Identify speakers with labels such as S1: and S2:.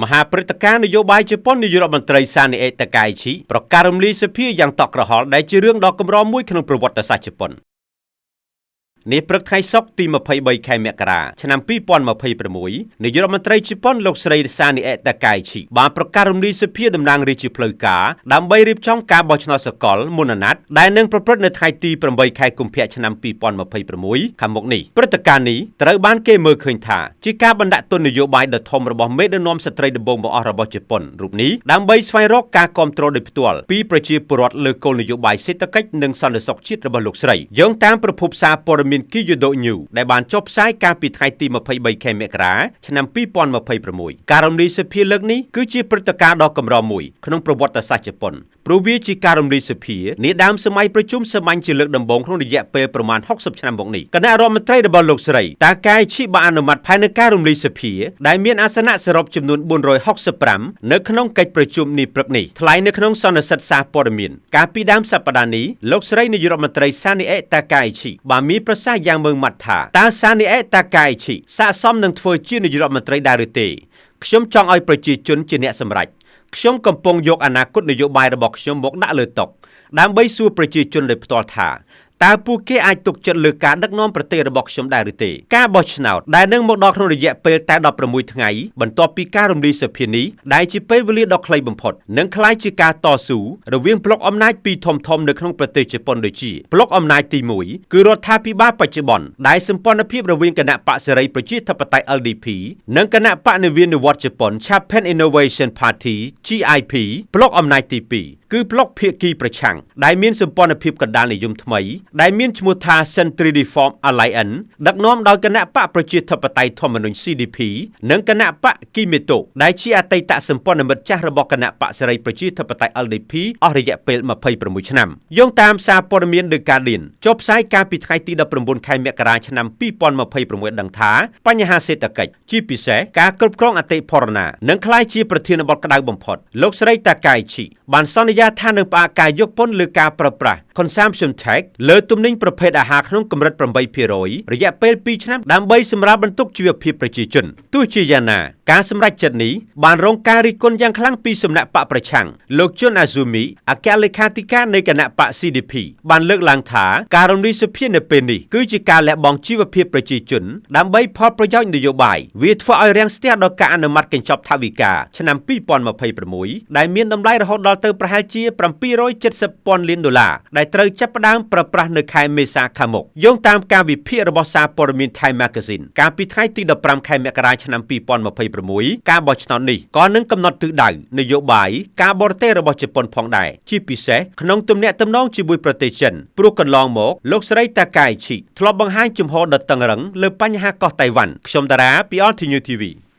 S1: មហាព្រឹត្តិការណ៍នយោបាយជប៉ុននាយករដ្ឋមន្ត្រីសានីអេតាកាយឈីប្រកាសរំលាយសភាយ៉ាងតក់ក្រហល់ដែលជារឿងដ៏កម្រមួយក្នុងប្រវត្តិសាស្ត្រជប៉ុននេះព្រឹកថ្ងៃសុក្រទី23ខែមករាឆ្នាំ2026នាយករដ្ឋមន្ត្រីជប៉ុនលោកស្រីសានីអេតាកាយឈីបានប្រកាសរំលាយសភាតំណាងរាស្ត្រជាផ្លូវការដើម្បីរៀបចំការបោះឆ្នោតសកលមុនអាណត្តិដែលនឹងប្រព្រឹត្តនៅថ្ងៃទី8ខែកុម្ភៈឆ្នាំ2026ខាងមុខនេះព្រឹត្តិការណ៍នេះត្រូវបានគេមើលឃើញថាជាការបណ្ដាក់ទុននយោបាយដ៏ធំរបស់មេដឹកនាំស្ត្រីដំបូងបង្អស់របស់ជប៉ុនរូបនេះដើម្បីស្វែងរកការគាំទ្រដោយផ្ទាល់ពីប្រជាពលរដ្ឋលើគោលនយោបាយសេដ្ឋកិច្ចនិងសន្តិសុខជាតិរបស់លោកស្រីយោងតាមប្រភពសារព័ត៌មាន Kyodo News ដែលបានចុះផ្សាយកាលពីថ្ងៃទី23ខែមករាឆ្នាំ2026ការរំលាយសភាលើកនេះគឺជាព្រឹត្តិការណ៍ដ៏កម្រមួយក្នុងប្រវត្តិសាស្ត្រជប៉ុនព្រោះវាជាការរំលាយសភានាដើមសម័យប្រជុំសាមញ្ញជាលើកដំបូងក្នុងរយៈពេលប្រមាណ60ឆ្នាំមកនេះគណៈរដ្ឋមន្ត្រីរបស់លោកស្រីតាកាយឈីបានអនុម័តផែនការរំលាយសភាដែលមានអាសនៈសរុបចំនួន465នៅក្នុងកិច្ចប្រជុំនេះព្រឹកនេះថ្លែងនៅក្នុងសន្និសីទសារព័ត៌មានកាលពីដើមសប្តាហ៍នេះលោកស្រីនាយករដ្ឋមន្ត្រីសានីអេតាកាយឈីបានមានប្រសាសន៍យ៉ាងម៉ឺងម៉ាត់ថាតើសានីអេតាកាយឈីស័ក្តិសមនឹងធ្វើជានាយករដ្ឋមន្ត្រីដែរឬទេខ្ញុំចង់ឲ្យប្រជាជនជាអ្នកសម្រេចខ្ញុំកំពុងយកអនាគតនយោបាយរបស់ខ្ញុំមកដាក់លើតុដើម្បីសួរប្រជាជនដោយផ្ទាល់ថាតើពួកគេអាចទុកចិត្តលើការដឹកនាំប្រទេសរបស់ខ្ញុំដែរឬទេការបោះឆ្នោតដែលនឹងមកដល់ក្នុងរយៈពេលតែ16ថ្ងៃបន្ទាប់ពីការរំលាយសភានេះដែលជាពេលវេលាដ៏ខ្លីបំផុតនឹងក្លាយជាការតស៊ូរវាងប្លុកអំណាចពីរធំៗនៅក្នុងប្រទេសជប៉ុនដូចជាប្លុកអំណាចទី1គឺរដ្ឋាភិបាលបច្ចុប្បន្នដែលសម្ព័ន្ធភាពរវាងគណបក្សសេរីប្រជាធិបតេយ្យ LDP និងគណបក្សនវានុវត្តន៍ជប៉ុន Japan Innovation Party GIP ប្លុកអំណាចទី2គឺប្លុកភាគីប្រឆាំងដែលមានសម្ព័ន្ធភាពកណ្ដាលនិយមថ្មីដែលមានឈ្មោះថា Century Reform Alliance ដឹកនាំដោយគណបក្សប្រជាធិបតេយ្យធម្មនុញ្ញ CDP និងគណបក្សគីមេតូដែលជាអតីតសម្ព័ន្ធមិត្តចាស់របស់គណបក្សសេរីប្រជាធិបតេយ្យ LDP អស់រយៈពេល26ឆ្នាំយោងតាមសារព័ត៌មាន The Guardian ចុះផ្សាយកាលពីថ្ងៃទី19ខែមករាឆ្នាំ2026ដឹងថាបញ្ហាសេដ្ឋកិច្ចជាពិសេសការគ្រប់គ្រងអតិផរណានឹងក្លាយជាប្រធានបទក្តៅបំផុតលោកស្រីតាកាយឈីបានសន្យាថានឹងផ្អាកការយកពន្ធលើការប្រើប្រាស់ consumption tax លើទំនិញប្រភេទអាហារក្នុងកម្រិត8%រយៈពេល2ឆ្នាំដើម្បីសម្រាលបន្ទុកជីវភាពប្រជាជនទោះជាយ៉ាងណាការសម្រេចចិត្តនេះបានរងការរិះគន់យ៉ាងខ្លាំងពីសំណាក់បក្សប្រឆាំងលោកជុនអាស៊ូមីអគ្គលេខាធិការនៃគណបក្ស CDP បានលើកឡើងថាការរំលាយសភានៅពេលនេះគឺជាការលះបង់ជីវភាពប្រជាជនដើម្បីផលប្រយោជន៍នយោបាយវាធ្វើឲ្យរាំងស្ទះដល់ការអនុម័តកញ្ចប់ថវិកាឆ្នាំ2026ដែលមានតម្លៃរហូតដល់ទៅប្រហែលជា770ពាន់លានដុល្លារដែលត្រូវចាប់ផ្ដើមប្រើប្រាស់នៅខែមេសាខាងមុខយោងតាមការវិភាគរបស់សារព័ត៌មាន Time Magazine កាលពីថ្ងៃទី15ខែមករាឆ្នាំ2026ការបោះឆ្នោតនេះក៏នឹងកំណត់ទិសដៅនយោបាយការបរទេសរបស់ជប៉ុនផងដែរជាពិសេសក្នុងទំនាក់ទំនងជាមួយប្រទេសចិនព្រោះកន្លងមកលោកស្រីតាកាយឈីធ្លាប់បង្ហាញជំហរដ៏តឹងរឹងលើបញ្ហាកោះតៃវ៉ាន់ខ្ញុំតារាពី All New TV។